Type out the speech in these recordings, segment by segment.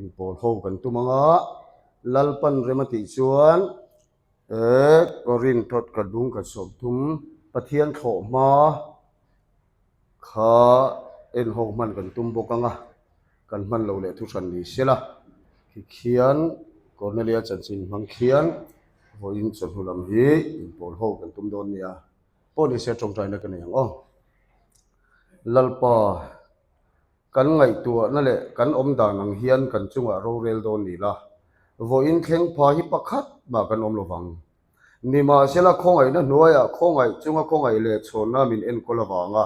Inpawl ho kan tum ang a, Lalpan rem a tih chuan eh Korinthawt ka dung ka sawm thum Pathian thlawh hma kha en ho hman kan tum bawk ang a, kan hman lo leh thu hran ni sela khi khian Cornelia chanchin hmang khian vawiin chawhnu lam hi inpawl ho kan tum dawn nia pawh ni se tawngtaina ka nei ang aw. Lalpa. Kan ngaihtuahna leh kan awm dan ang hian kan chungah rorel dawn ni la, vawiin thleng pha hi pakhat mah kan awm lo vang. Nimahsela khawngaihna hnuaiah khawngaih chunga khawngaih leh chhawnna min enkawl avanga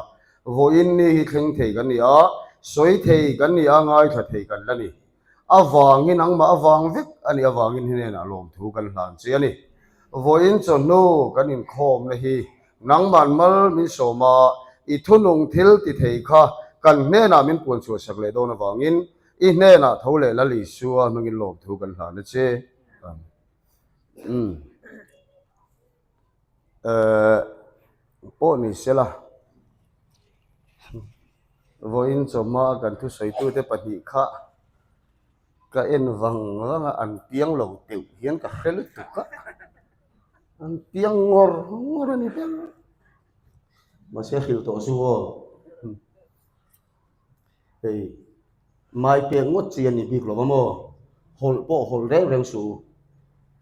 vawiin ni hi thleng thei kan ni a, sawi thei kan ni a, ngaithla thei kan la ni. Avangin angmah avang vek a nih avangin hnenah lawmthu kan hlan che a ni. Vawiin chawhnu kan inkhawmna hi Nangman mal min sawm a, i thunung thil ti thei kha kan hnenah min puan chhuah sak leh dawn avangin i hnenah tho leh Lal Isua hmangin lawmthu kan hlan a che. Umm. Eh, pawh ni sela. Vawiin chawhma kan thusawitute pahnih kha ka en vang vang a, an piang lo teuh hian ka hre lutuk a. An piang ngawr ngawr a ni ber. Mahse hrilh tawh chu aw. Hei mai pek ngawt chi a ni bik lo va maw? Hawlh pawh hawlh reng reng suh u.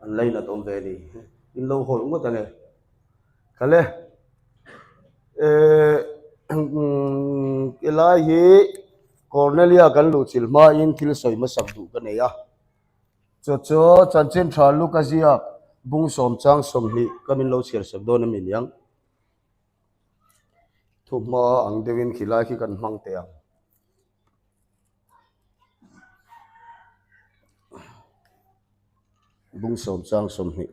An lainat awm ve a ni. In lo hawlh ngawt ang e. Khale eh helai hi Cornelia kan luhchilh hmain thil sawi hmasak duh ka nei a. Chu chu chanchin tha Luka ziak bung sawm chang 20 ka min lo chhiar sak dawn a mi niang. Thuhma ang deuhin khilai khi kan hmang teh ang. Bung sawm chang 20.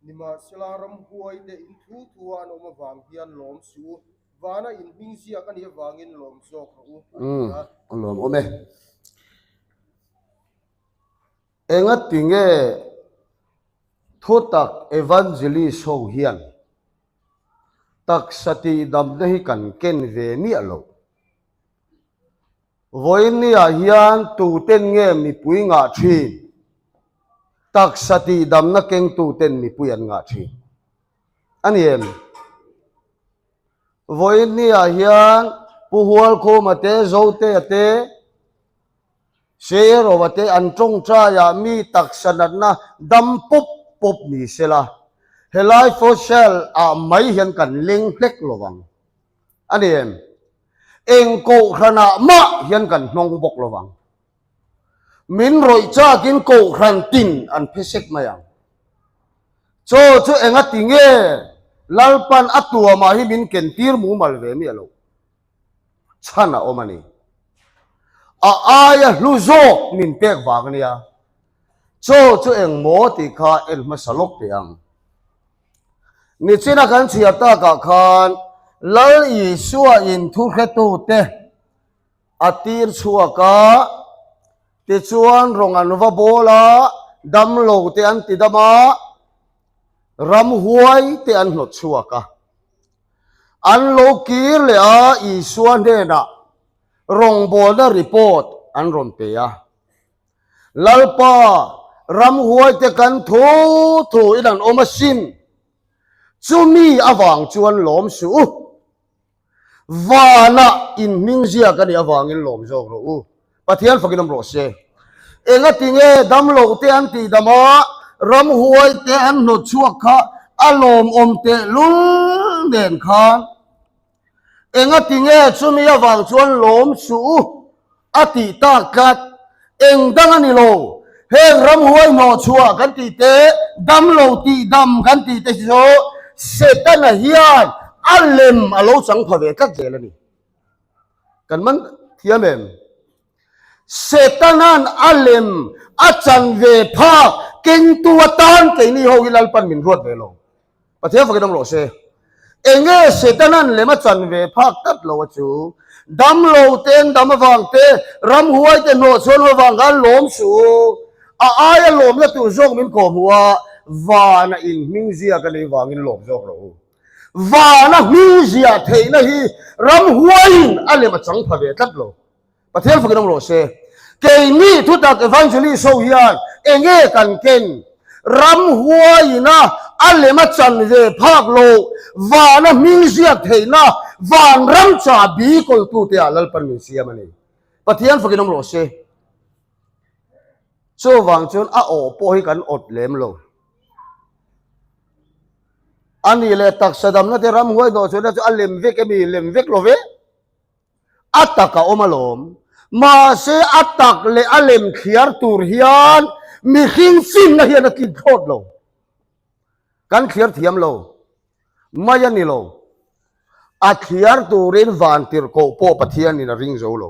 Nimahsela ramhuaite in thu thua an awm avang hian lawm suh u. Vana in hming ziak a nih avangin lawm zawk rawh u, a ti a. A lawm awm e. Engati nge thutak evangelist ho hian taksa tihdamna hi kan ken ve miah loh? Vawiin niah hian tuten nge mipui ngah thin? Taksa tihdamna kengtuten mipui an ngah thin. A ni em? Vawiin niah hian Pu Hualkhuma te, Zotea te, Seirova te an tawngtaiah mi taksa natna dam pawp pawp ni sela, helai Fosel ah mai hian kan leng hlek lo vang. A ni em? Eng kohhranah mah hian kan hnawng bawk lo vang. Min rawih chakin kohhran tin an phe sek mai ang. Chaw chu enga ti nge Lalpan a tuamah hi min ken tir mumal ve miah lo. Chhan a awm a ni. A aia hlu zawk min pek vang a nia. Chaw chu eng maw tih kha en hmasa lawk teh ang. Nichina kan chhiar takah khan Lal Isua in thuhretute a tir chhuak a, tichuan rawng an va bawl a, damlo te an ti dam a, ramhuai te an hnawt chhuak a. An lo kir leh a, Isua hnenah rawngbawlna report an rawn pe a. Lalpa, ramhuai te kan thu thu in an awm asin, chumi avang chuan lawm suh u. Vanah in hming ziak a nih avangin lawm zawk rawh u. Pathian fakin awm rawh se. Engati nge damlo te an tih dam a, ramhuai te an hnawt chhuak kha a lawmawm tehlul nen khan engati nge chumi avang chuan lawm suh u a tih tak tlat. Eng dang a ni lo. Heng ramhuai hnawh chhuah kan tih te, damlo tih dam kan tih te hi chu Setana hian a lem a lo chang pha ve tlat zel a ni. Kan man thiam em? Setana'n a lem a chan ve phak kengtu atan keini ho hi Lalpan min ruat ve lo. Pathian fakin awm rawh se. Enge Setana'n lem a chan ve phak tlat lo a chu? Damlo te'n dam avang te, ramhuai te hnawh chhuan avang khan lawm suh u. A aia lawmna tur zawk min kawh hmuh a, vana in hming ziak a nih vangin lawm zawk rawh u. Vana hming ziah theihna hi ramhuaiin a lem a chang pha ve tlat lo. Pathian fakin awm rawh se. Keini thutak evangelist ho hian enge kan ken? Ramhuaiina a lem a chan ve phak lo, vana hming ziak theihna vanram chahbi kawltute ah Lalpan min siam a ni. Pathian fakin awm rawh se. Chuvang chuan a awh pawh hi kan awt lem lo. A nih leh taksa damna te ramhuai hnawh chhuahna chu a lem vek emi? Lem vek lo ve. A tak a awm alawm. Mahse a tak leh a lem thliar tur hian mihring finna hian a tlin thlawt lo. Kan thliar thiam lo. Mai a ni lo. A thliar turin vantirhkoh pawh Pathianin a ring zo lo.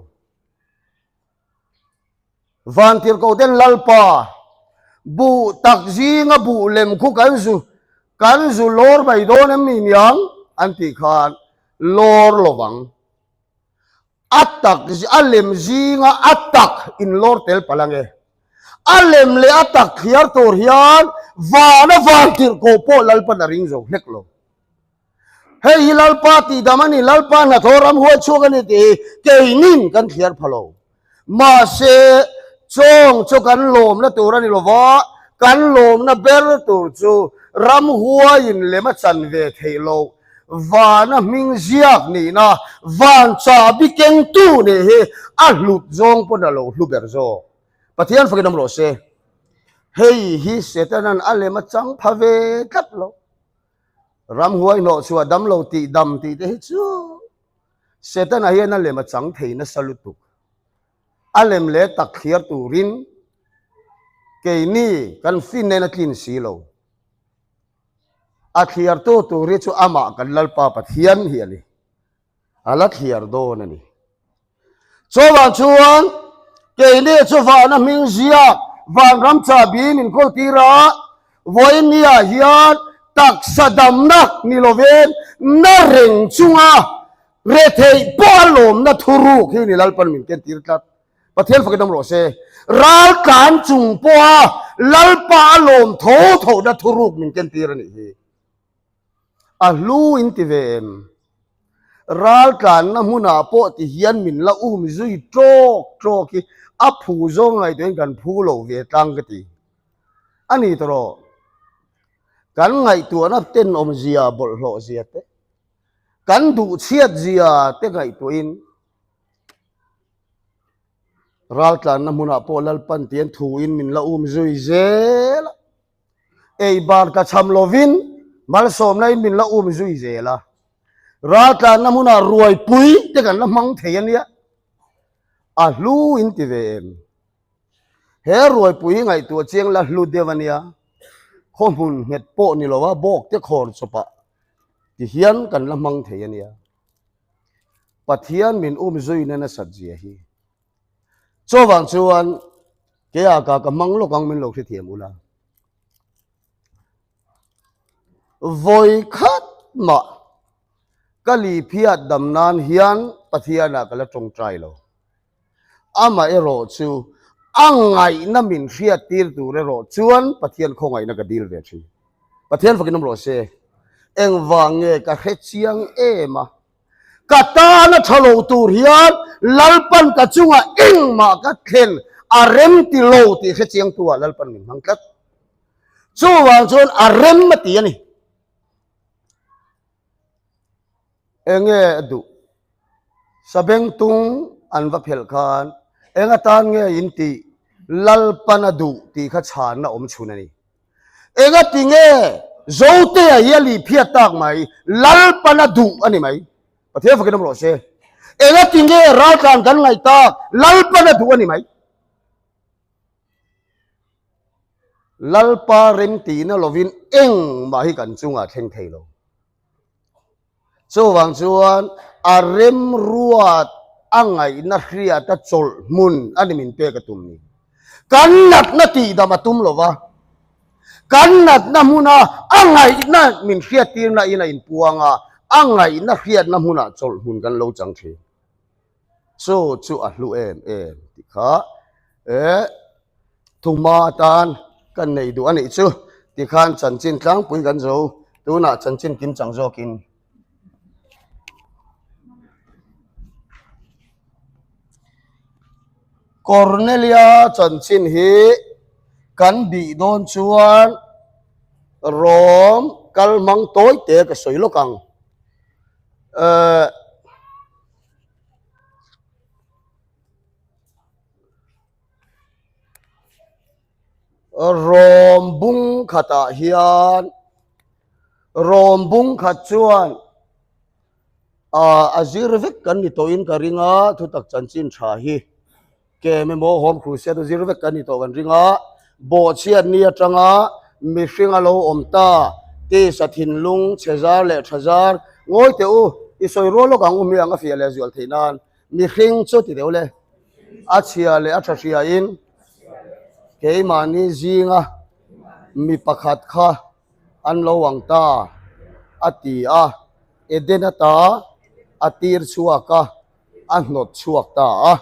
Vantirhkoh ten Lalpa, buh tak zinga buh lem khu kan zu kan zu lawr mai dawn em ni niang? an tih khan lawr lovang. A tak a lem zinga a tak in lawr tel palh ange. A lem leh a tak thliar tur hian vana vantirhkoh pawh Lalpan a ring zo hlek lo. Hei hi Lalpa tihdam a ni, Lalpa hnathawh ram huai chhuak a ni tih hi keinin kan thliar pha lo. Mahse, chawng chu kan lawmna tur a ni lo va, kan lawmna ber tur chu ram huaiin lem a chan ve theih loh, vana hming ziak nihna, van chahbi kengtu nih hi a hlut zawng pawn a lo hlu ber zawk. Pathian fakin awm rawh se. Hei hi Setanan a lem a chang pha ve tlat lo. Ramhuai hnawh chhuah dam lo tih dam tih te hi chu Setana hian a lem a chang thei nasa lutuk. A lem leh tak thliar turin keini kan fin nen a tlin si lo. A thliartu tur hi chu amah kan Lalpa Pathian hi a ni. A la thliar dawn a ni. Chuvang chuan keini chu vana hming ziak vanram chahbi min kawl tir a, vawinia hian taksa damna ni lovin na reng chunga retheih pawh a lawmna thuruk hi ni Lalpan min ken tir tlat. Pathian fakin awm rawh se. Raltlan chung pawha Lalpa a lawm tho thohna thuruk min ken tir a nih hi. A hlu in ti ve em? Raltlanna hmunah pawh ti hian min la um zui tawk tawk hi a phu zawng ngaihtuahin kan phu lo ve tlang ka ti. A ni tawh. Kan ngaihtuahna tenawmzia bawlhhlawh zia te, kan duhchhiat zia te ngaihtuahin raltlanna hmunah pawh Lalpan tian thuin min la um zui zel a. Ei bar tla cham lovin malsawmna in min la um zui zel a. Raltlanna hmunah ruaipui te kan la hmang thei a nia. A hlu in ti ve em? He ruaipui hi ngaihtuah chiang la hlu deuh a nia. Khaw hmun nghet pawh ni lo a bawk te khawr chawpah ti hian kan la hmang thei a nia. Pathian min um zuina nasat zia hi. Chuvang chuan keia ka ka hmang lawk ang min lo hrethiam ula. Vawi khat mah ka li phiat dam nan hian Pathianah ka la tawngtai lo. Amah erawh chu a ngaihna min hriat tir tur erawh chuan Pathian khawngaihna ka dil ve thin. Pathian fakin awm rawh se. Engvang nge ka hre chiang em a? Ka tana tha lo tur hian Lalpan ka chungah engmah ka thlen a rem ti lo tih hre chiangtu ah Lalpan min hmang tlat. Chuvang chuan a rem a ti a ni. Enge a duh? Sabengtung an va phelh khan eng atan nge in tih Lalpan a duh tih kha chhanna awm chhun a ni. Engati nge Zotea hi a lih phiat tak mai, Lalpan a duh a ni mai. Pathian fakin awm rawh se. Engati nge raltlan kan ngaih tak, Lalpan a duh a ni mai. Lalpa remtihna lovin engmah hi kan chungah thleng thei lo. Chuvang chuan a remruat a ngaihna hriata chawlh hmun a ni min pek a tum ni. Kan natna tihdam a tum lo va, kan natna hmuna a ngaihna min hriattirna in a inpuang a, a ngaihna hriatna hmunah chawlh hmun kan lo chang thin. Chu chu a hlu em em tih kha e thuhma atan kan nei duh a nih chu tikhan chanchin tlangpui kan zo tunah chanchin kim chang zawkin. Kornelia chanchin hi kan bih dawn chuan Rom kal hmang tawi te ka sawi lawk ang. Ehh. Rom bung khatah hian Rom bung khat chuan a zir vek kan ni tawhin ka ring a, thutak chanchin tha hi kem emaw Home Crusade a zir vek kan ni tawh kan ring a, bawhchhiat ni atanga mihring a lo awm ta tisa thinlung chhe zar leh tha zar ngawi teh u i sawi rual lawk ang u hmiang a fiah leh zual theih nan mihring chu ti deuh le a chhia leh a tha hriain keimahni zinga mi pakhat kha an lo ang ta, a ti a. Eden ata a tir chhuak a, a hnawt chhuak ta a.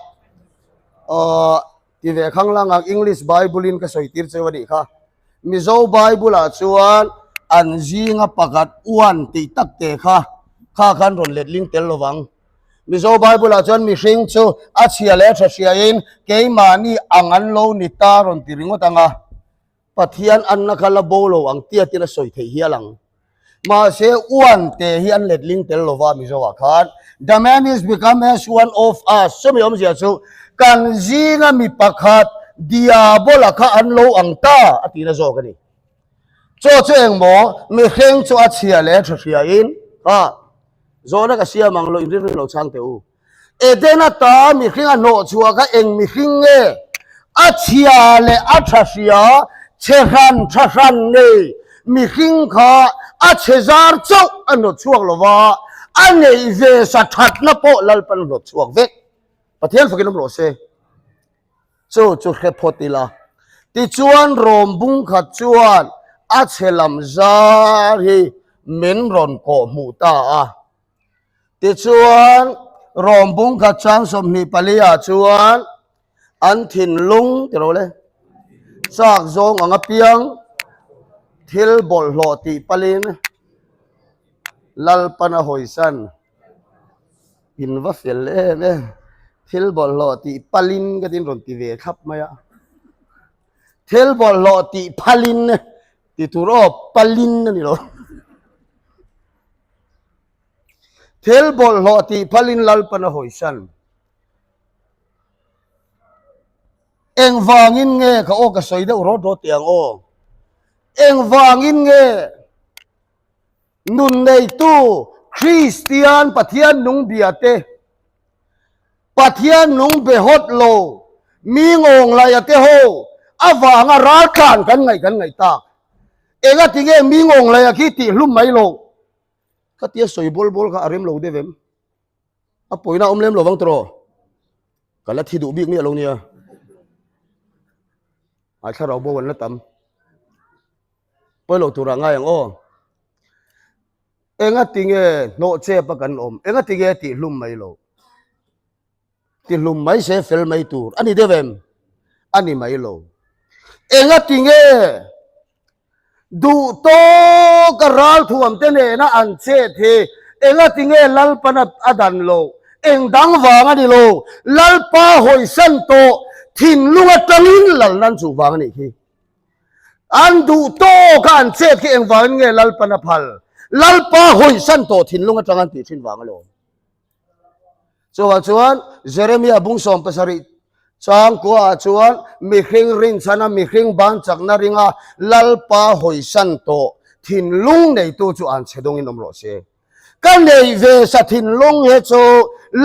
Aw, ti ve khang lang ang English Bible in ka sawi tir cheu a nih kha. Mizo Bible ah chuan an zinga pakhat uan tih tak te kha, kha khan rawn letling tel lovang. Mizo Bible ah chuan mihring chu a chhia leh a tha hriain keimahni ang an lo ni ta rawn ti ringawt ang a. Pathian anna kha la bo lo ang tiatin a sawi theih hial ang. Mahse, uan te hi an letling tel lova Mizo ah khan The man is become as one of us chumi awmzia chu kan zinga mi pakhat Diabola kha an lo ang ta a tihna zawk a ni. Chaw chu engmaw mihring chu a chhia leh a tha hriain kha zawhna ka siam ang lo inrinrin lo chhang teh u. Eden ata mihring a hnawh chhuah kha eng mihring nge? A chhia leh a tha hria, chhe hran tha hran nei mihring kha a chhe zar chauh a hnawt chhuak lo va, a neih ve sa thatna pawh Lalpan a hnawt chhuak vek. Pathian fakin awm rawh se. Chu chu hre phawt ila. Tichuan Rom bung khat chuan a chhe lam zar hi min rawn kawh hmuh ta a. Tichuan, Rom bung khat chang 24 ah chuan an thinlung ti lo le, chak zawng ang apiang thil bawlhhlawh tih palin Lalpan a hawisan in va fel em em, thil bawlhhlawh tih palin ka tin rawn ti ve thlap mai a, thil bawlhhlawh tih phalin ti tur aw palin a ni lo. Thil bawlhhlawh tih phalin Lalpan a hawisan. Engvangin nge ka aw ka sawi deuh rawt rawt teh ang aw. Engvangin nge nun neitu Kristian Pathian nung bia te Pathian nung be hawt lo mi ngawng laia te ho avanga raltlan kan ngaih kan ngaih tak. Engatinge mi ngawng laia khi tih hlum mai lo. Ka tia sawi bawl bawl kha a rem lo deuh em? A pawina awm lem lo vang tawh. Ka la thi duh bik miah lo nia. Ai thlarau bo an la tam. Pawi lo turah ngai ang aw. Enga tinge hnawh chep a kan awm? Enga tinge tih hlum mai lo? Ti hlum mai se fel mai tur a ni deuh em? A ni mai lo. Enga tinge Duh tawka ralthuam te nena an chet hi engati nge Lalpan a dan lo? Eng dang vang a ni lo, Lalpa hawisan tawh thinlung atangin lalna an chuh vang a nih khi. An duh tawka an chet khi engvangin nge Lalpan a phal? Lalpa hawisan tawh thinlung atang an tih thin vang alawm. Chuvang chuan Jeremia bung 17 changkua ah chuan mihring rinchhana mihring ban chakna ringa Lalpa hawisan tawh thinlung neitu chu an chhe dawngin awm rawh se. Ka neih ve sa thinlung he chu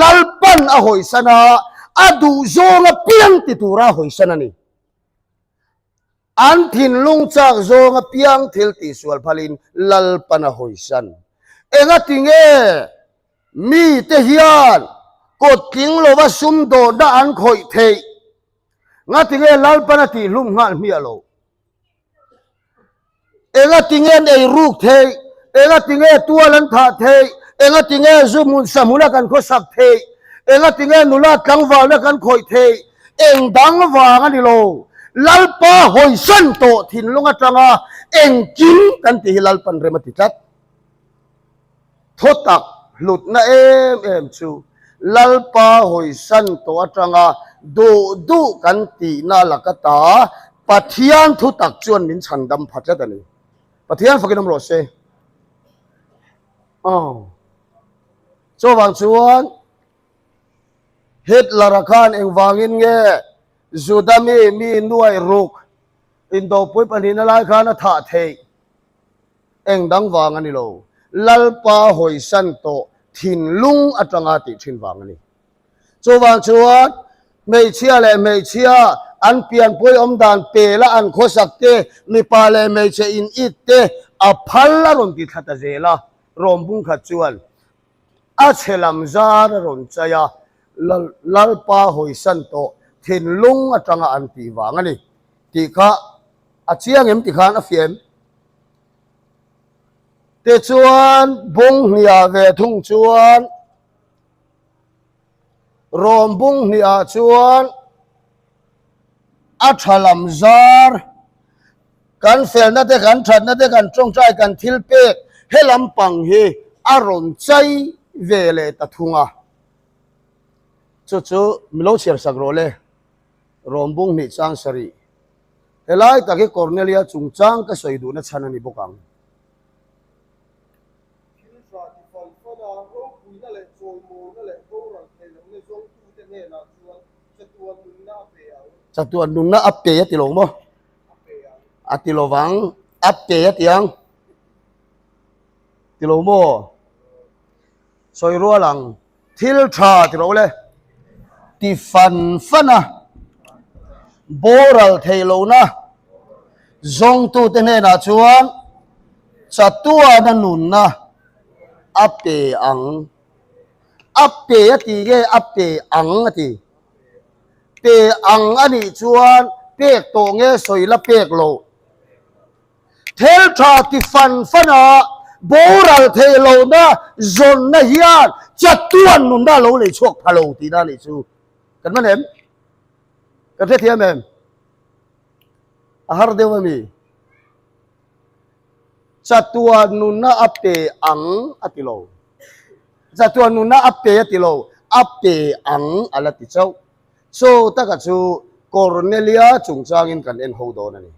Lalpan a hawisan a, a duhzawng apiang ti tura hawisan a ni. An thinlung chak zawng apiang thil tihsual phalin Lalpan a hawisan. Engati nge mite hian kawt tling lova sumdawhna an khawih theih? Ngati nge Lalpan a tihhlum nghal hmiah lo? Engati nge an ei ruk theih? Engati nge tual an thah theih? Engati nge zu hmun sa hmuna kan khawsak theih? Engati nge nula tlangvalna kan khawih theih? Eng dang vang a ni lo. Lalpa hawisan tawh thinlung atanga engkim kan tih hi Lalpan rem a ti tlat. Thawtak hlutna em em chu Lalpa hawisan tawh atanga. Duh duh kan tihna laka ta Pathian thutak chuan min chhandam pha tlat a ni. Pathian fakin awm rawh se. Aw. Chuvang chuan Hitler-a khan engvangin nge Juda mi mi nuai ruk indopui pahnihna lai khan a thah theih? Eng dang vang a ni lo. Lalpa hawisan tawh thinlung atanga tih thin vang a ni. Chuvang chuan hmeichhia leh hmeichhia an pianpui awm dan pela an khawsak te, mipa leh hmeichhe in it te a phal a rawn ti thla ta zel a, rawm bung khat chuan a chhe lam zar a rawn chai a, Lalpa hawisan tawh thinlung atanga an tih vang a ni tih kha a chiang em ti khan a fiah em? Tichuan bung hniah ve thung chuan Rawm bung hniah chuan a tha lam zar, kan felna te, kan thatna te, kan tawngtai, kan thil pek he lampang hi a rawn chai ve leh ta thung a. Chu chu mi lo chhiar sak rawh le, Rawm bung hnih chang sarih. Helai tak hi Cornelia chungchang ka sawi duhna chhan a ni bawk ang. Thil tha ti fan fan a, ropuina leh chawimawina leh boral thei lohna zawngtute hnenah chuan chatuan nunna a pe ang. Chatuan nunna a pe a ti lo maw? A pe ang. A ti lo vang, a pe a ti ang. Ti lo maw? Sawi rual ang. Thil tha ti rawh le. Ti fan fan a, boral thei lohna zawngtute hnenah chuan chatuana nunna a pe ang. A pe a ti nge a pe ang a ti? Pe ang a nih chuan pek tawh nge sawi la pek loh? Thil tha ti fan fan a, boral theih lohna zawnna hian chatuan nunna a lo lei chhuak pha lo tihna a nih chu. Kan man em? Kan hrethiam em? A har deuh a mi? Chatuan nunna a pe ang a ti lo. Chatuan nunna a pe a ti lo, a pe ang a la ti chauh. Chaw taka chu Cornelia chungchangin kan en ho dawn a ni.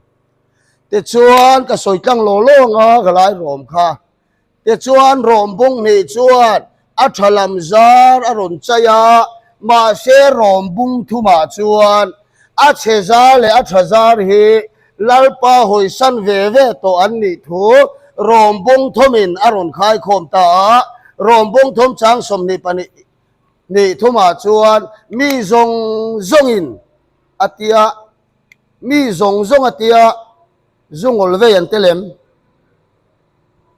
Tichuan ka sawi tlang law law ang a, ka lai rawm kha. Tichuan rawm bung hnih chuan a tha lam zar a rawn chai a, mahse rawm bung thumah chuan a chhe zar leh a tha zar hi Lalpa hawisan ve ve tawh an nih thu rawm bung thawmin a rawn khaikhawm ta a. Rawm bung thawm chang 22 hnih thumah chuan mi zawng zawngin a tia. Mi zawng zawng a tia zu ngawl vei an tel em?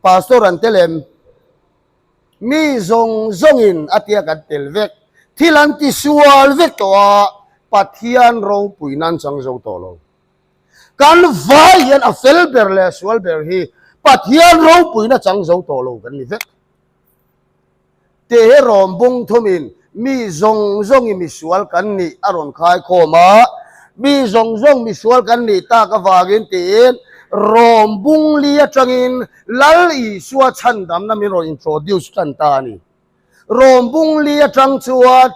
Pastor an tel em? Mi zawng zawngin a tia kan tel vek. Thil an ti sual vek tawh a, Pathian ropui nan chang zo tawh lo. Kan vai hian a fel ber leh a sual ber hi Pathian ropuina chang zo tawh lo kan ni vek. Te rawm bung thumin mi zawng zawngin misual kan nih a rawn khaikhawm a, mi zawng zawng misual kan nih tak avangin tiin rawm bung li atangin Lal Isua chhandamna min rawn introduce tan ta a ni. Rawm bung li atang chuan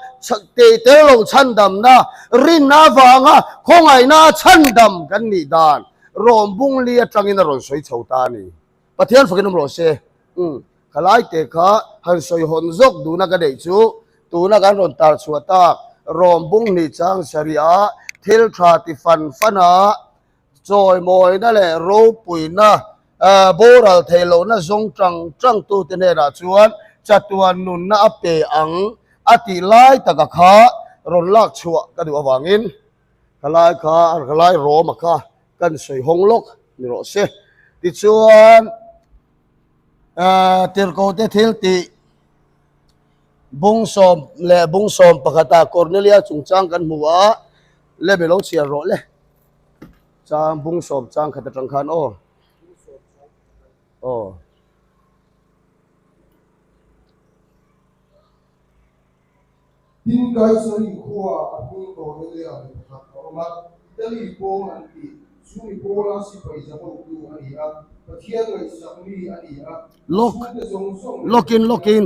tei tel lo chhandamna, rinna avanga khawngaihna a chhandam kan nih dan rawm bung li atangin a rawn sawi chho ta a ni. Pathian fakin awm rawh se. Umm. Khalai te kha han sawi hawn zawk duhna ka neih chu tuna kan rawn tar chhuah tak rawm bung hnih chang sarih a thil tha ti fan fan a chawimawina leh ropuina boral theih lohna zawng tang tang tute hnenah chuan chatuan nunna a pe ang a tih lai taka kha rawn lak chhuah ka duh avangin khalai kha khalai rawma kha kan sawi hawng lawk ni rawh se. Tichuan. Tirhkohte thil tih bung sawm leh bung sawm pakhatah Cornelia chungchang kan hmu a, le mi lo chhiar rawh le. Chang bung sawm chang khat atang khan aw. Aw. Tin, Kaisari khuaah a hming Cornelia mi pakhat a awm a, Italy pawl an ti. Chu mi pawla sipai za hotu a ni a, Pathian ngaihsak mi a ni a, a Lawk, chhungte zawng zawng leh lawkin, lawkin,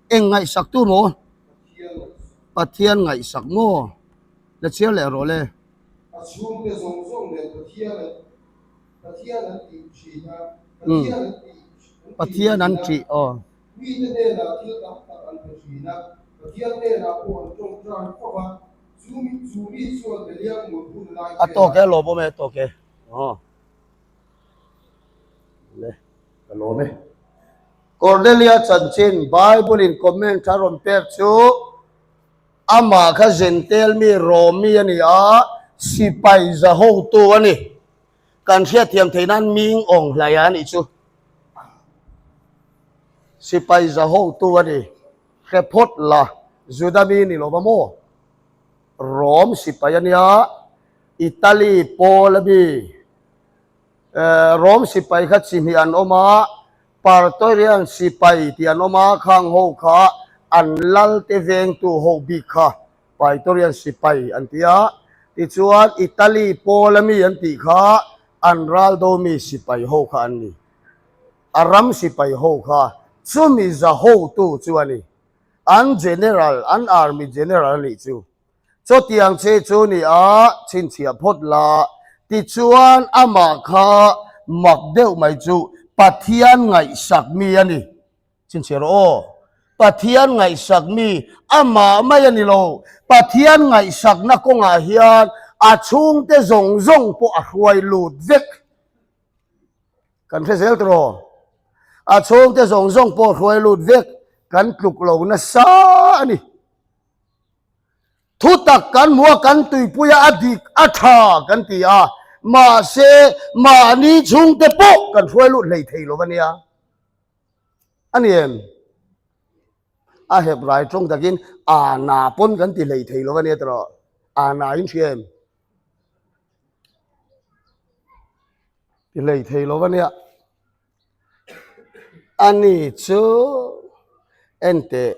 eng ngaihsaktu maw? Pathian ngaihsak. Pathian ngaihsak maw? La chhiar leh rawh le. A chhungte zawng zawng nen Pathian an Pathian an tih thin a, Pathian an tih Pathian an tih aw. Mite hnenah thil tam tak an pe thin a, Pathian hnenah pawh an tawngtai fo va, chu mi chu mi chuan Belial mut hun lai A tawk e, lawm awm e, a tawk e. Aw. Le, ka lawm e. Cornelia chanchin Bible in comment a rawn pek chu amah kha Gentile mi Rom mi a ni a, sipai za hotu a ni. Kan hriatthiam theih nan ming awng hlai a nih chu. Sipai za hotu a ni. Hre phawt la, Juda mi ni lo va maw? Rom sipai a nia, Italy pawl a mi. Rom sipai kha chi hnih an awm a, Praetorian sipai tih an awm a, khang ho kha an lal te vengtu ho bik kha Praetorian sipai an ti a. Tichuan Italy pawl a mi an tih kha an ral do mi sipai ho kha an ni. A ram sipai ho kha chumi za hotu chu a ni. An general, an army general a nih chu. Chutiang che chu ni a chhinchhiah phawt la, tichuan amah kha mak deuh mai chu Pathian ngaihsak mi a ni. Chhinchhiah rawh aw. Pathian ngaihsak mi amah mai a ni lo. Pathian ngaihsakna kawngah hian a chhungte zawng zawng pawh a hruai lut vek. Kan hre zel tawh. A chhungte zawng zawng pawh a hruai lut vek. Kan tluk lo nasa a ni. Thutak kan hmu a, kan tuipui a, a dik, a tha kan ti a, mahse mahni chhungte pawh kan hruai lut hlei thei lo a nia. A ni em? A hep rai tawng takin a na pawn kan ti hlei thei lo a nia tawh. A na in hria em? Ti hlei thei lo a nia. Ani chu enteh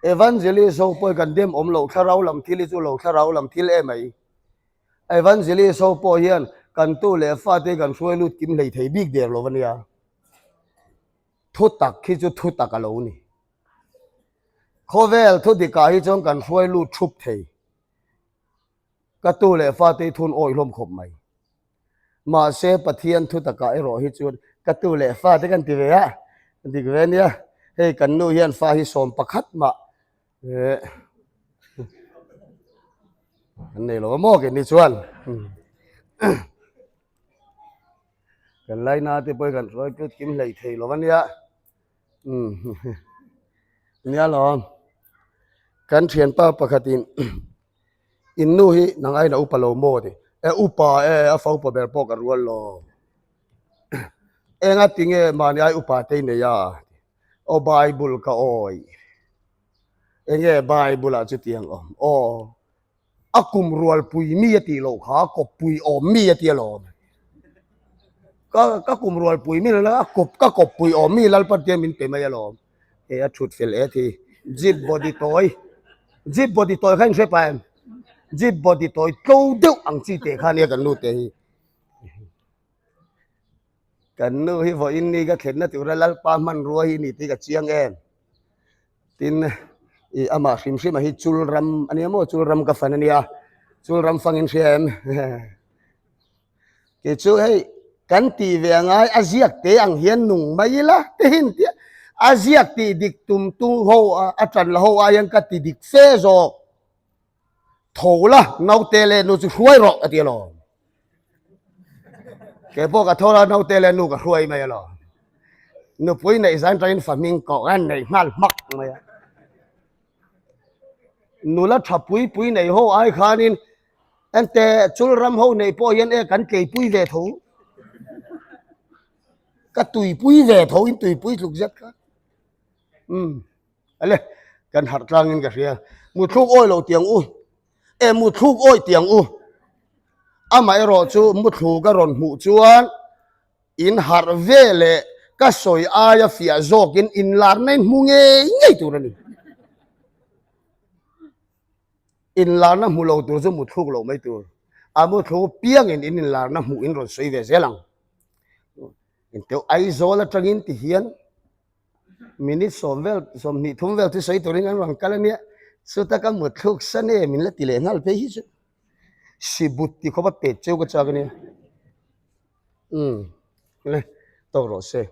Evangelist ho pawh hi kan dem awm loh thlarau lam thil hi chu lo thlarau lam thil em mai. Evangelist ho pawh hian kan tu leh fate hi kan hruai lut kim hlei thei bik der lo a nia. Thu tak hi chu thu tak a lo ni. Khawvel thu dikah hi chuan kan hruai lut thup thei. Ka tu leh fate hi thun awih hlawm khawp mai. Mahse Pathian thu takah erawh hi chuan ka tu leh fate kan ti ve a, dik ve ania, hei kan nu hian fa hi 11 mah eh an nei lo a maw keini chuan kan laina te pawh hi kan hruai tlut kim hlei thei lo ania umm nia lawm kan thianpa pakhatin. In nu hi nang aiin a upa lo maw ti? E upa e, a fa upa ber pawh ka rual lo. Enga tinge mahni ai upa te i nei a? Aw Bible ka awi. Enge Bible ah chutiang awm? Aw a kum rualpui mi a tih loh kha kawppui awm mi a ti alawm. Ka ka kum rualpui mi lala a kawp ka kawppui awm mi Lalpan te min pe mai alawm. Hei a thut fel et hi jeep body tawi jeep body tawi kha in hre pah em jeep body tawi tlo deuh ang chi teh kha nia kan nu te hi kan nu hi vawiin ni ka thlenna tura lalpa hmanrua hi ni tih ka chiang em tin ih amah hrim hrim a hi chul ram a nia maw chul ram ka fan a nia chul ram fang in hria em. Kei chu hei kan tih ve angai a ziak te ang hian nung mai ila te hin tia a ziak tih dik tum tu ho a tan la ho ai hian ka ti dik fe zawk tho la naute leh nu chu hruai rawh a ti alawm kei pawh ka tho la naute leh nu ka hruai mai alawm nupui neih zan tangin fa hming koh a neih nghal hmak mai a nula tha pui pui nei ho ai khanin Ente chul ram ho neih pawh hian e kan tleipui ve tho. Ka tuipui ve tho in tuipui tluk zet kha. Um ale kan harh tlang in ka hria. Muthluk awi lo tiang u. E muthluk awi tiang u. Amah erawh chu muthluk a rawn hmuh chuan in harh ve leh ka sawi aia fiah zawkin inlarna in hmu ngei ngei tur a ni. Inlarna hmu lo tur chu muthluk loh mai tur. A muthluk piangin in inlarna hmuh in rawn sawi ve zel ang. Inteuh Aizawl atangin ti hian minute sawm vel 20 thum vel chu sawi turin an rawn kal a nia. Chuta ka muthluk san e min la ti leh nghal phei hi chu. Sibut ti khawpa pet cheu ka chak a nia. Umm le tawk rawh se.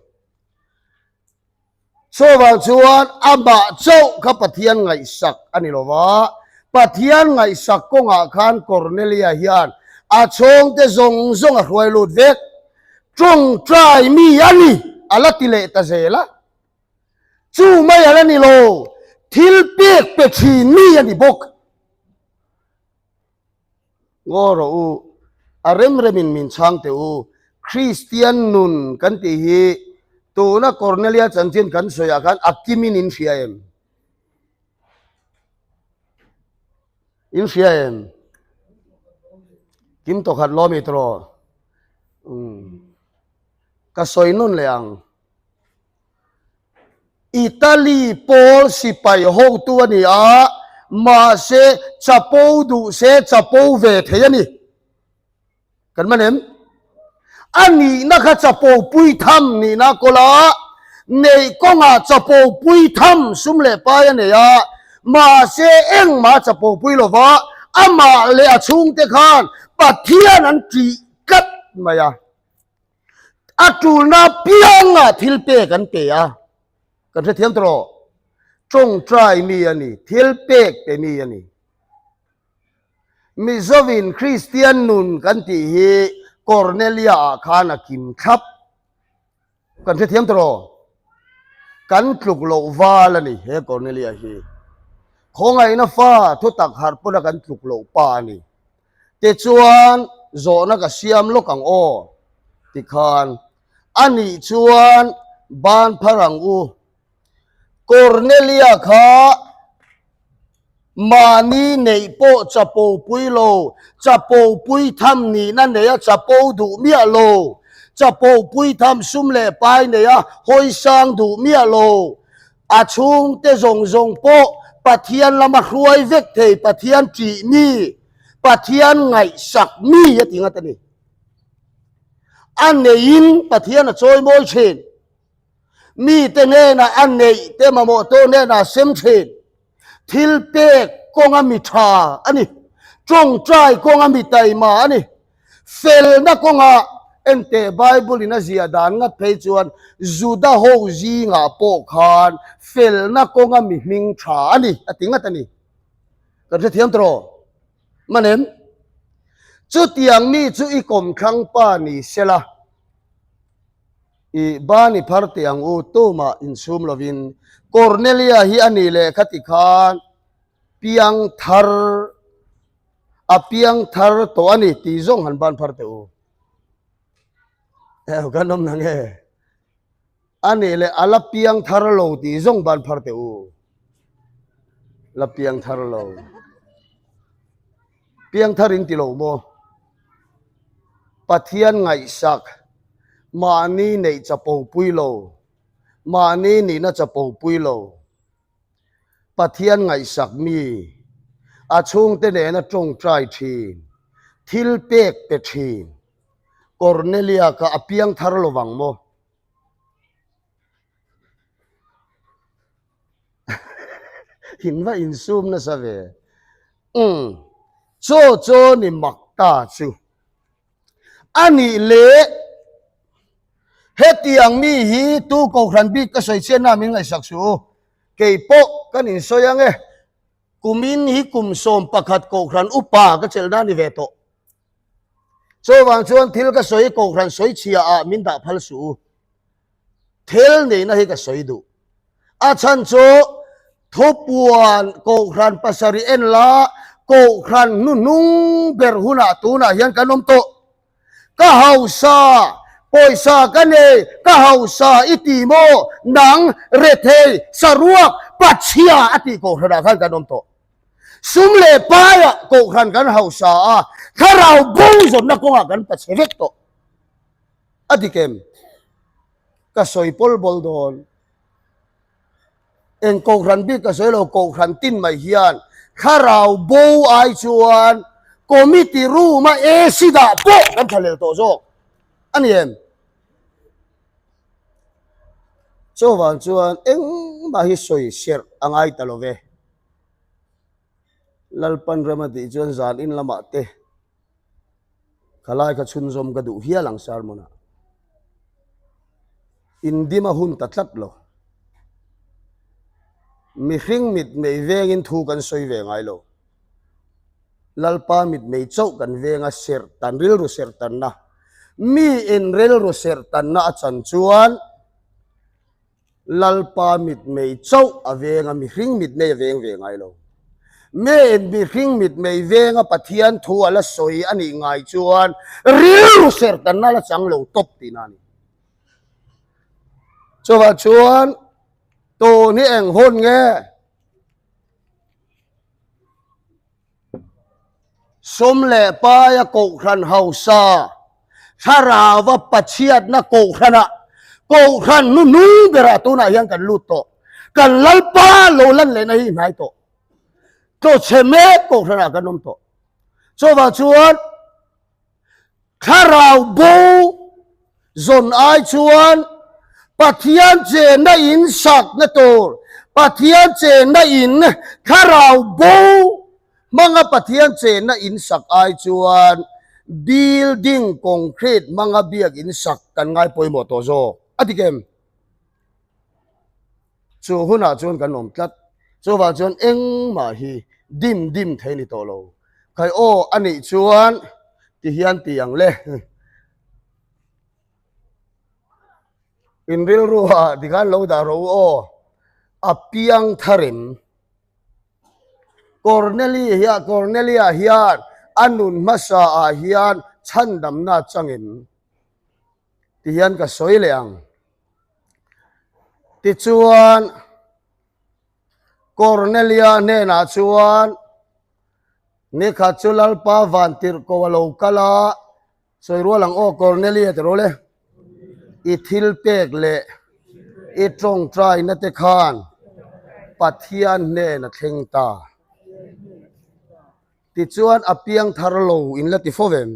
Chuvang chuan amah chauh kha Pathian ngaihsak a ni lo va, Pathian ngaihsak kawngah khan Kornelia hian a chhawngte zawng zawng a hruai lut vek. Tawngtai mi a ni a la ti leh ta zel a. Chu mai a la ni lo, thil pek pe thin mi a ni bawk. Ngaw rawh u, a rem remin min chhang teh u. Kristian nun kan tih hi tuna Cornelia chanchin kan sawiah khan a kimin in hria em? In hria em? Kim tawkhat lawmi tawh. Umm. Ka sawi nun leh ang. Italy pawl sipai hotu a ni a, mahse chapo duh se chapo ve thei a ni. Kan man em? A nihna kha chapo pui tham nihna kawl a, neih kawngah chapo pui tham sum leh pai a nei a, mahse engmah a chapo pui lo va, amah leh a chhungte khan Pathian an ṭih tlat mai a. A tulna piangah thil pek an pe a, kan hrethiam tawh rawh. Tawngtai mi a ni, thil pek pe mi a ni. Mizovin Kristian nun kan tih hi Cornelia ah khan a kim thlap. Kan hrethiam tawh rawh. Kan tluk loh val a ni he Cornelia hi. Khawngaihna fa thutak harh pawna kan tluk loh pa a ni. Tichuan, zawhna ka siam lawk ang aw, tikhan a nih chuan ban phar ang u. Cornelia kha mahni neih pawh chapo pui lo, chapo pui tham nihna nei a chapo duh miah lo, chapo pui tham sum leh pai nei a hawi sang duh miah lo, a chhungte zawng zawng pawh Pathian lama hruai vek thei Pathian ṭih mi, Pathian ngaihsak mi a ti ngat a ni. A neiin Pathian a chawi mawi ṭhin. Mite hnenah a neih te mamawh tawh hnenah a sem ṭhin. Thil pek kawnga mi ṭha a ni. Ṭawngṭai kawnga mi taima a ni. Felna kawngah enteh Bible in a ziah dan ngat phei chuan Juda ho zingah pawh khan felna kawnga mi hming tha a ni a ti ngat a ni. Kan hrethiam tawh rawh. Manem? Chutiang mi chu i kawmthlang pa ni sela, i ban i phar teh ang u tumah insum lovin Cornelia hi a nih leh khati khan piang thar A piang thar tawh a ni tih zawng han ban phar teh u. Ew kan awm na nge? A nih leh a la piang thar lo tih zawng ban phar teh u. La piang thar lo. Piang thar in ti lo maw? Pathian ngaihsak mahni neih chapo pui lo, mahni nihna chapo pui lo. Pathian ngaihsak mi, a chhungte nena tawngtai thin, thil pek pe thin. Cornelia kha a piang thar lo vang maw? In va insum nasa ve. Umm, chaw chaw ni mak ta chu. A nih leh hetiang mi hi tu kohhran bik ka sawi chianna min ngaihsak suh u. Kei pawh kan insawi ang e. Kumin hi kum 11 kohhran upa ka chelhna a ni ve tawh. Chuvang chuan thil ka sawi kohhran sawi chhia ah min dah phal suh u. Thil nihna hi ka sawi duh. A chhan chu thupuan kohhran pasarih en la kohhran hnuhnung ber hunah tunah hian kan awm tawh. Ka hausa, pawisa ka nei, ka hausa i ti maw? Nang, rethei, saruak, pachhia a tih kohhranah khan kan awm tawh. Sum leh paiah kohhran kan hausa a, thlarau bo zawnna kawngah kan pachhe vek tawh. A dik em? Ka sawi pawl bawl dawn. Eng kohhran bik ka sawi lo, kohhran tin mai hian thlarau bo ai chuan committee room a AC dah pawh kan thlahlel tawh zawk a ni em? Chuvang chuan engmah hi sawi serh a ngai ta lo ve. Lalpan rem a tih chuan zan in lamah te. Khalai kha chhunzawm ka duh hial ang sermon-ah. Indim a hun ta tlat lo. Mihring mitmei vengin thu kan sawi ve ngai lo. Lalpa mitmei chauh kan venga serh tan, rilru serh tanna. Mi in rilru serh tanna a chan chuan Lalpa mitmei chauh a veng a, mihring mitmei a veng ve ngai lo. Miin mihring mitmei venga Pathian thu a la sawi a nih ngai chuan rilru serhtanna la chang lo tawp tihna a ni. Chuvah chuan tun hi eng hun nge? Sum leh paia kohhran hausa, thlarauva pachhiatna kohhranah, kohhran hnuhnung berah tunah hian kan lut tawh. Kan Lalpa lo lan lehna hi hnai tawh. Tlawchhe mek kohhranah kan awm tawh. Chuvang chuan Thlarau bo zawn ai chuan Pathian chenna in sakna tur, Pathian chenna in thlarau bo hmanga Pathian chenna in sak ai chuan building concrete hmanga biak in sak kan ngai pawimawh tawh zawk a ti kem? Chu hunah chuan kan awm tlat. Chuvang chuan engmah hi dim dim thei ni tawh lo. Khai aw a nih chuan ti hian ti ang le. In rilru ah tikhan lo dah rawh u aw. A piang thar em? Corneli hian Cornelia hian a nun hmasa ah hian chhandamna chang em? Ti hian ka sawi leh ang. Tichuan, Kornelia hnenah chuan, Nikhat chu Lalpa vantirhko a lo kal a, sawi rual ang aw Kornelia ti rawh le, i thil pek leh i tawngtaina te khan Pathian hnen a thleng ta. Tichuan a piangthar lo in la ti fo vem?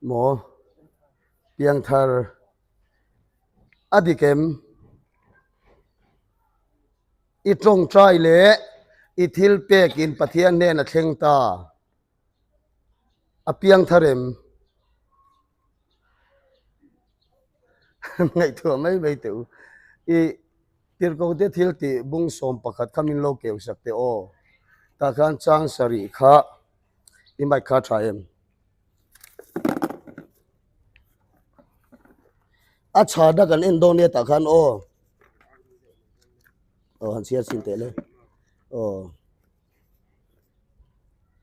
Maw? Piangthar a dik em? I tawngtai leh i thil pekin Pathian hnen a thleng ta. A piangthar em? Ngaihtuah mai mai teh u. I tirhkote thil tih bung 11 kha min lo keu sak teh aw. Tah khan chang sarih kha i mic kha a tha em? A chhana kan en dawn nia tah khan aw. Aw han chhiar chhin teh le. Aw.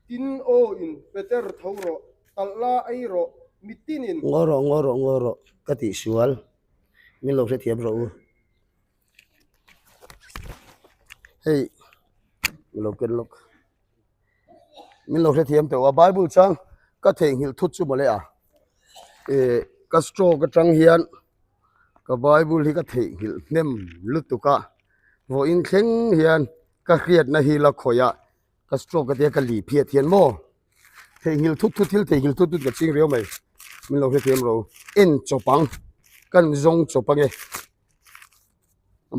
Tin aw in Peter tho rawh, talh la ei rawh, mitin in. Ngaw rawh, ngaw rawh, ngaw rawh ka tih sual. Min lo hrethiam rawh u. Hei min lo ken lawk. Min lo hrethiam tawh a Bible chang ka theihnghilh thut chu mawle a ih ka stroke atang hian ka Bible hi ka theihnghilh hnem lutuk a vawiin thleng hian ka hriatna hi la khawih a ka stroke atia ka li phiat hian maw theihnghilh thut thut thil theihnghilh thut thut ka ching riau mai min lo hrethiam rawh u en chawp ang kan zawng chawp ange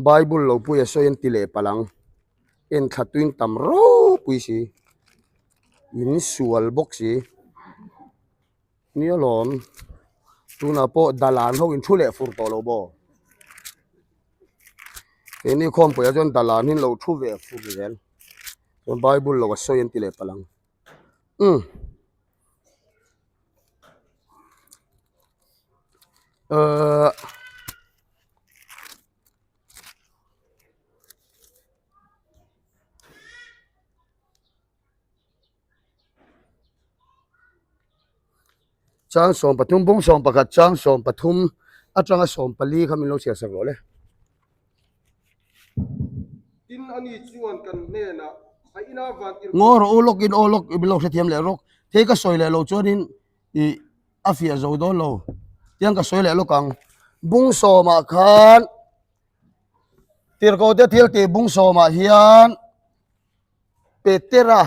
Bible lo pui a sawi an ti leh palh ang. En thla tuin tam ropui si, in sual bawk si. Ni alawm, tunah pawh dalan ho in thu leh fur tawh lo maw? Keini khawmpuiah chuan dalan hi an lo thu ve fur zel. Chuan Bible lo a sawi an ti leh palh ang. Umm. Ahh. Chang 13 bung 11 chang 13 atanga 14 kha min lo chhiar sak rawh le. Tin ani chuan kan hnenah a ina van tirh Ngaw rawh u lawk in aw lawk min lo hrethiam leh rawk. Thei ka sawi leh lo chuanin ih a fiah zo dawn lo. Tiang ka sawi leh lawk ang. Bung sawmah khan Tirhkohte thil tih bung sawmah hian Petera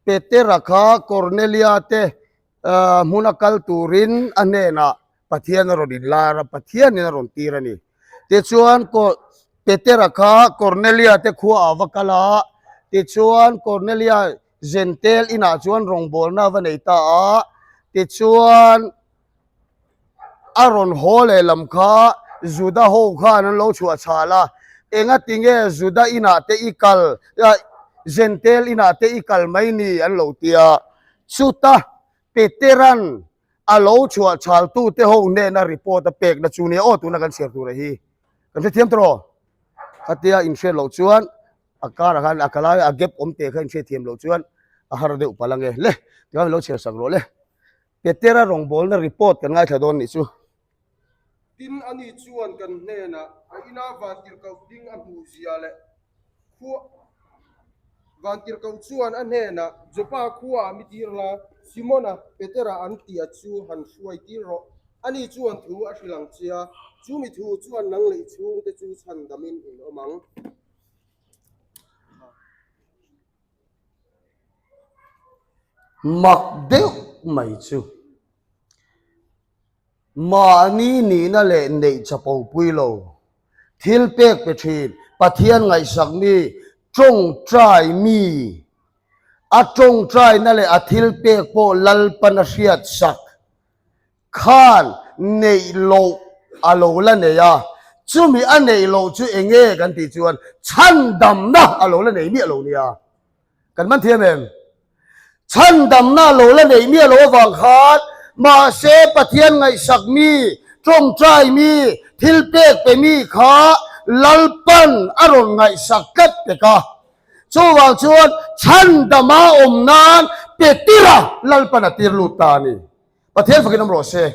Petera kha Cornelia te hmuna kal turin a hnenah Pathian a rawn inlar a, Pathianin a rawn tir a ni. Tichuan Petera kha Cornelia te khuaah a va kal a, tichuan Cornelia. Zentel inah chuan rawngbawlna a va nei ta a, tichuan a rawn haw lehlam kha Juda ho khan an lo chhuah chhal a, engati nge Juda inah te i kal, Zentel inah te i kal mai ni an lo ti a, chuta Petera'n a lo chhuah chhaltute ho hnena report a pekna chu nia aw tuna kan chhiar tur a hi kan hrethiam tawh khatia inhriat loh chuan a karah khan a kalai a gap awm teh kha inhriatthiam loh chuan a har deuh palh ange le tikhan lo chhiar sak rawh le Petera rawngbawlna report kan ngaithla dawn nih chu. Tin, ani chuan kan hnenah a ina vantirhkoh ding a hmuh zia leh khua Vantirhkoh chuan a hnenah, Jopa khuaah mi tir la, Simona, Petera an tih a chu han hruai tir rawh. Ani chuan thu a hrilh ang che a, chu mi thu chuan nang leh i chhungte chu chhandamin in awm ang. Mak deuh mai chu. Mahni nihna leh neih chapo pui lo, thil pek pe thin, Pathian ngaihsak mi, tawngtai mi, a tawngtaina leh a thil pek pawh Lalpan a hriat sak khan neih loh a lo la nei a, chumi a neih loh chu eng nge kan tih chuan chhandamna a lo la nei miah lo nia. Kan man thiam em? Chhandamna lo la neih miah lo avang khan mahse Pathian ngaihsak mi, tawngtai mi, thil pek pe mi kha Lalpan a rawn ngaihsak tlat pek a. Chuvang chuan chhandama awm nan pe tir a Lalpan a tir lut ta a ni. Pathian fakin awm rawh se.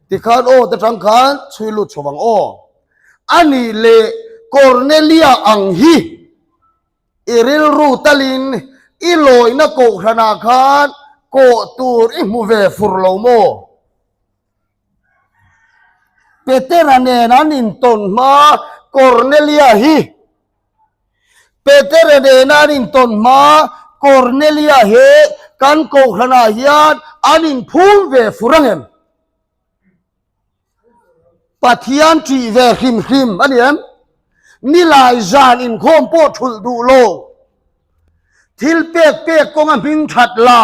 Tikhan aw te tang khan chhui lut chho vang aw. A nih leh Cornelia ang hi. I rilru talin i lawihna kohhranah khan kawh tur i hmu ve fur lo maw? Petera nen an intawn hma Kornelia hi Petera nena an intawn hma Kornelia hi kan kohhranah hian an inphum ve fur ang em? Pathian ṭih ve hrim hrim a ni em? Nilai zan inkhawm pawh ṭhulh duh lo. Thil pek pek kawnga hming ṭhat la,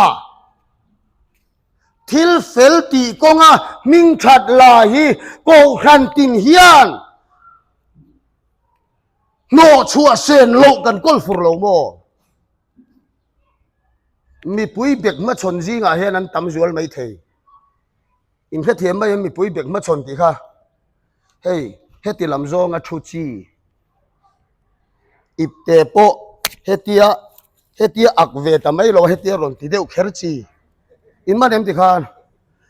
thil fel tih kawnga hming ṭhat la hi Kohhran tin hian hnawhchhuah sen loh kan kawl fur lo maw? Mipui bek hmachhawn zingah hian an tam zual maithei. In hrethiam mai em mipui bek hmachhawn tih kha hei heti lam zawnga thu chi ipte pawh hetia hetia ak ve ta mai lo hetia rawn ti deuh kher chi in man em ti khan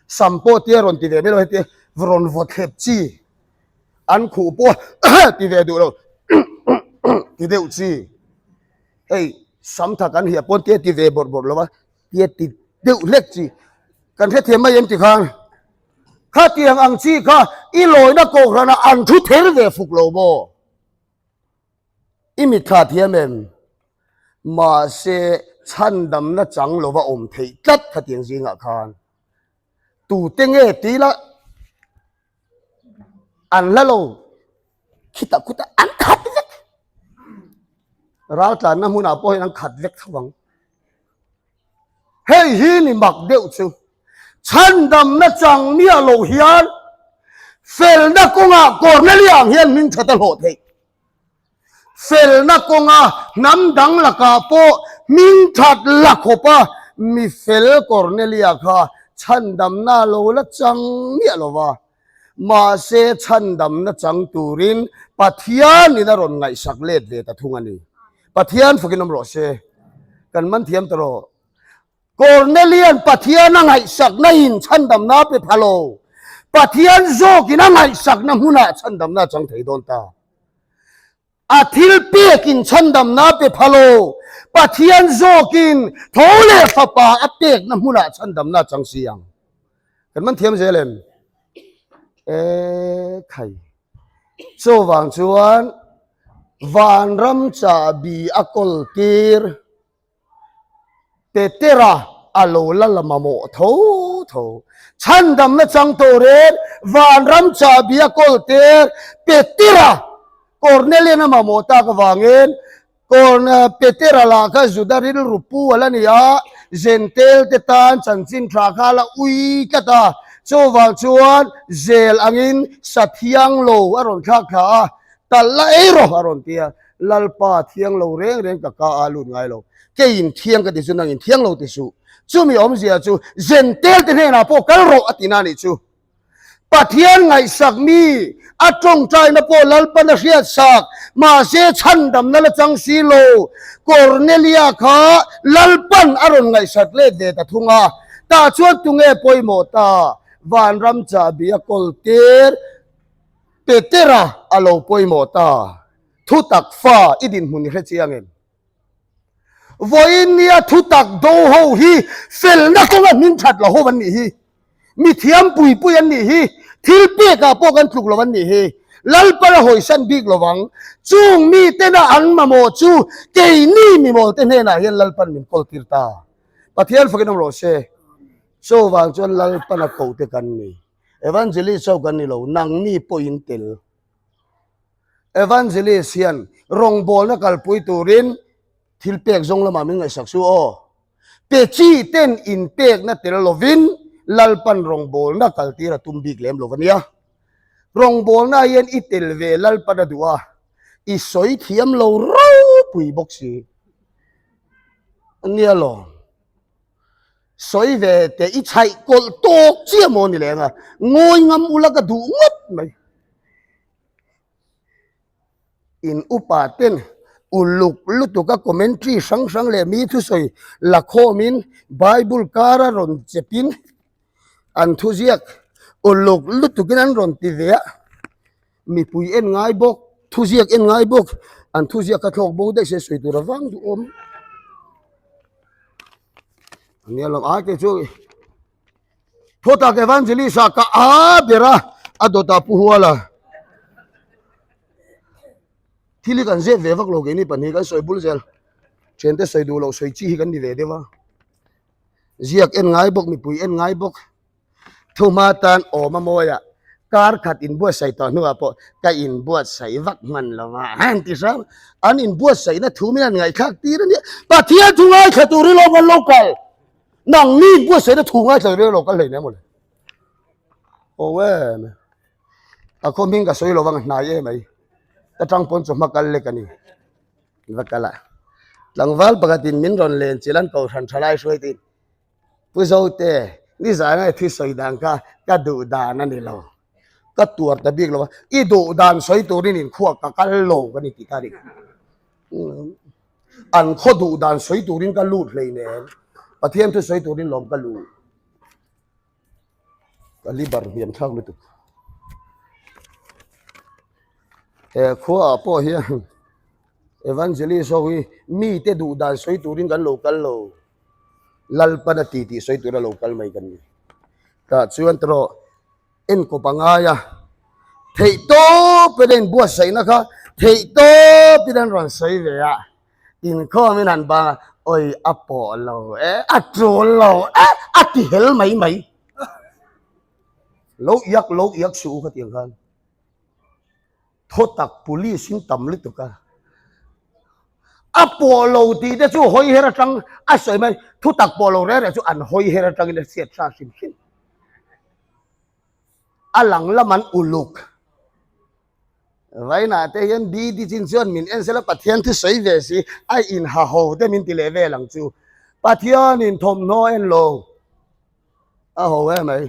sam pawh tia rawn ti ve mai lo hetia rawn vaw thlep chi an khuh pawh ti ve duh lo ti deuh chi hei sam tha kan hiah pawn tia ti ve bawrh bawrh lo a. Tia ti deuh hlek chi kan hrethiam mai em ti khan khatiang ang chi kha i lawina kohhranah an thu ther ve fuk lo maw? I mitthla thiam em? Mahse chhandamna chang lova awm theih tlat khatiang zingah khan tute nge ti la an hla lo. Khitah khutah an khat vek. Raltlanna hmunah pawh hian an khat vek tho ang. Hei hi ni mak deuh chu. Chhandamna chang miah lo hian felna kawngah Cornelia ang hian hming that a hlawh theih. Felna kawnga hnam dang lakah pawh hming that la khawpa mi fel Cornelia kha chhandamna lo la chang miah lo va. Mahse, chhandamna chang turin Pathianin a rawn ngaihsak let ve ta thung a ni. Pathian fakin awm rawh se. Kan man thiam ta rawh. Kornelian Pathian a ngaihsakna in chhandamna a pe pha lo. Pathian zawkin a ngaihsakna hmunah chhandamna a chang thei dawn ta. A thil pekin chhandamna a pe pha lo. Pathian zawkin tho leh fapa a pekna hmunah chhandamna a chang si ang. Kan man thiam zel em? E khai. Chuvang chuan vanram chahbi a kawl tir. Petera a lo la la mamawh tho tho. Chhandamna chang turin vanram chahbi a kawl tir Petera Kornelian a mamawh tak avangin. Kawn Petera lah kha Juda rilru pu a la ni a, Zentel te tan chanchin tha kha a la ui tlat a, chuvang chuan zel angin sa thiang lo a rawn thlak thla a, talh la ei rawh a rawn ti a, Lalpa thiang lo reng reng ka ka a lut ngai lo, keiin thiang ka ti chu nangin thiang lo ti suh, chumi awmzia chu Zentel te hnenah pawh kal rawh a ti na nih chu. Pathian ngaihsak mi a tawngtaina pawh Lalpan a hriatsak, mahse chhandamna la chang si lo. Kornelia kha Lalpan a rawn ngaihsak let ve ta thung a, tah chuan tunge pawimawh ta? Vanram chahbi a kawltir Petera a lo pawimawh ta. Thutak fa i dinhmun i hre chiang em? Vawiin nia thutak do ho hi felna kawnga hming that lo ho an nih hi. Mi thiam pui pui an nih hi. Thil pekah pawh kan tluk lo an nih hi. Lalpan a hawisan bik lo vang. Chung mi tena an mamawh chu keini mimawl te hnenah hian Lalpan min kawl tir ta. Pathian fakin awm rawh se. Chuvang chuan Lalpan a koh te kan ni. Evangelist ho kan ni lo, nangni pawhin tel. Evangelist hian rawngbawlna kalpui turin thil pek zawng lamah min ngaihsak su aw. Pe chi ten inpekna tel lovin Lalpan rawngbawlna kaltir a tum bik lem lo a nia. Rawngbawlna hian i tel ve Lalpan a duh a, i sawi thiam lo ropui bawk si. Nia lawm. Sawi ve teh i chhaih kawlh tawk chiah maw ni leng a, ngawi ngam ula ka duh ngawt mai. In upa ten uluk lutuk a commentary hrang hrang leh mi thusawi la khawmin Bible kara rawn chepin an thuziak uluk lutukin an rawn ti ve a, mipui en ngai bawk, thuziak en ngai bawk, an thuziak kha thlawk bo daih se sawi tur avang duhawm. Ania lo ai te chu Thutak Evangelist ah ka a ber a, a dawtah Pu Huala. Thil hi kan zep ve vak lo keini pahnih kan sawi bul zel. Thiante sawi duh loh sawi chi hi kan ni ve deuh a. Ziak en ngai bawk, mipui en ngai bawk. Thuma tan awm a mawi a, kar khat inbuatsaih tawh hnuah pawh ka inbuatsaih vak hman lo va, an ti hrang. An inbuatsaihna thu min an ngaihthlak tir a nia. Pathian thu ngaithla turin lawm kan lo kal. Nangni inbuatsaihna thu ngaithla turin lo kal hleinem mawle. Aw em. A khaw hming ka sawi lo vang a hnai em ai. Ka tang pawn chawhma kal lek a ni. Va kal a. Tlangval pakhatin min rawn len chilh an kohhran thalai hruaitin. Pu Zote, nizan a thi sawi dan kha ka duh dan a ni lo. Ka tuar ta bik lo a, i duh dan sawi turin inkhuak ka kal lo ka ni tih kha a ni. An khaw duh dan sawi turin ka lut hleinem. Pathian thu sawi turin lawm ka lut. Ka libar hniam thlak lutuk. He khuaah pawh hian Evangelist ho hi mite duh dan sawi turin kan lo kal lo. Lalpan a ti tih sawi tura lo kal mai kan ni. Tah chuan tawh enkawp a ngai a, theih tawpin a inbuatsaihna kha theih tawpin an rawn sawi ve a, inkhawmin han bang a, awi a pawh lo e, a tul lo e, a ti hel mai mai. Lo iak lo iak suh u khatiang khan. Thaw tak police in tam lutuk a, a pawh lo tih te chu hawi her atang a sawi mai, thu tak pawh lo reng reng chu an hawi her atangin a hriat hra hrim hrim. A lang lam an uluk. Vainah te hian BD chin chuan min en sela Pathian thu sawi ve si a inha ho te min ti leh vel ang chu. Pathianin thawmhnaw en lo a ho emai.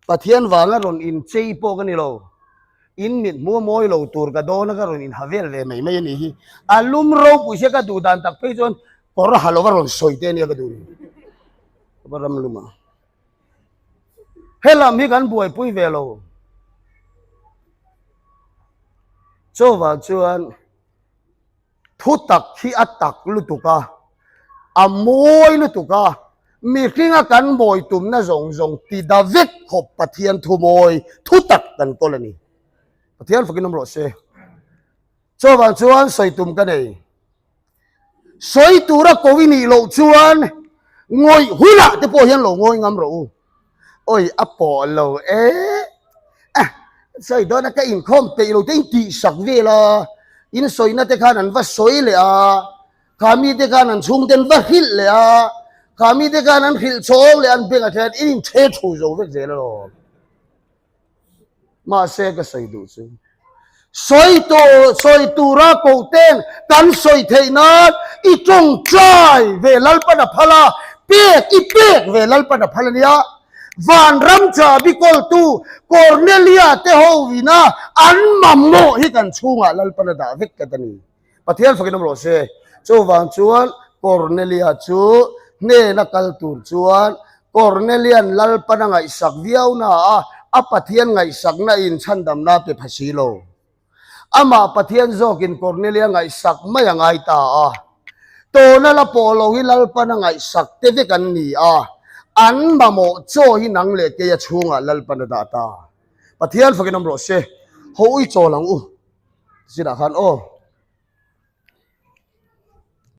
Pathian vanga rawn inchei pawh ka ni lo, in mit hmu a mawi lo tur ka dawn a ka rawn inha vel ve mai mai a nih hi. A lum ropui sia ka duh dan tak phei chuan kawr ha lova rawn sawi te ania ka duh ni. Ka va ram lum a. Helam hi kan buaipui ve lo. Chuvang chuan. Thu tak hi a tak lutuk a, a mawi lutuk a, mihringa kan mawi tumna zawng zawng ti da vek khawp Pathian thu mawi thu tak kan kawl a ni. Pathian fakin awm rawh se. Chuvang chuan sawi tum ka nei. Sawi tura ko i nih loh chuan ngawih hunah te pawh hian lo ngawi ngam rawh u. Oi a pawh lo e. Ah, sawi dawn a ka inkhawm peih lo te in tihsak vel a. In sawina te khan an va sawi leh a, kha mite khan an chhungte an va hrilh leh a, kha mite khan an hrilh chhawng leh an bengah hian in inthe thu zo vek zel alawm. Mahse ka sawi duh chu sawi tur sawi tura koh ten kan sawi theih nan i tawngtai ve Lalpan a phal a, pek i pek ve Lalpan a phal a nia. Vanram chabi kawltu Cornelia te ho ina an mamawh hi kan chhungah Lalpan a dah vek tlat a ni. Pathian fakin awm rawh se. Chuvang chuan Cornelia chu hnena kal tur chuan Cornelian Lalpan a ngaihsak viau na a, a Pathian ngaihsakna in chhandamna pe pha si lo. Amah Pathian zawkin Cornelia ngaihsak mai a ngai ta a. Tawna la pawh lo hi Lalpan a ngaihsak te vek an ni a, an mamawh chaw hi nang leh keia chhungah Lalpan a dah ta. Pathian fakin awm rawh se. Ho ui chawl ang u. Tichinah khan aw.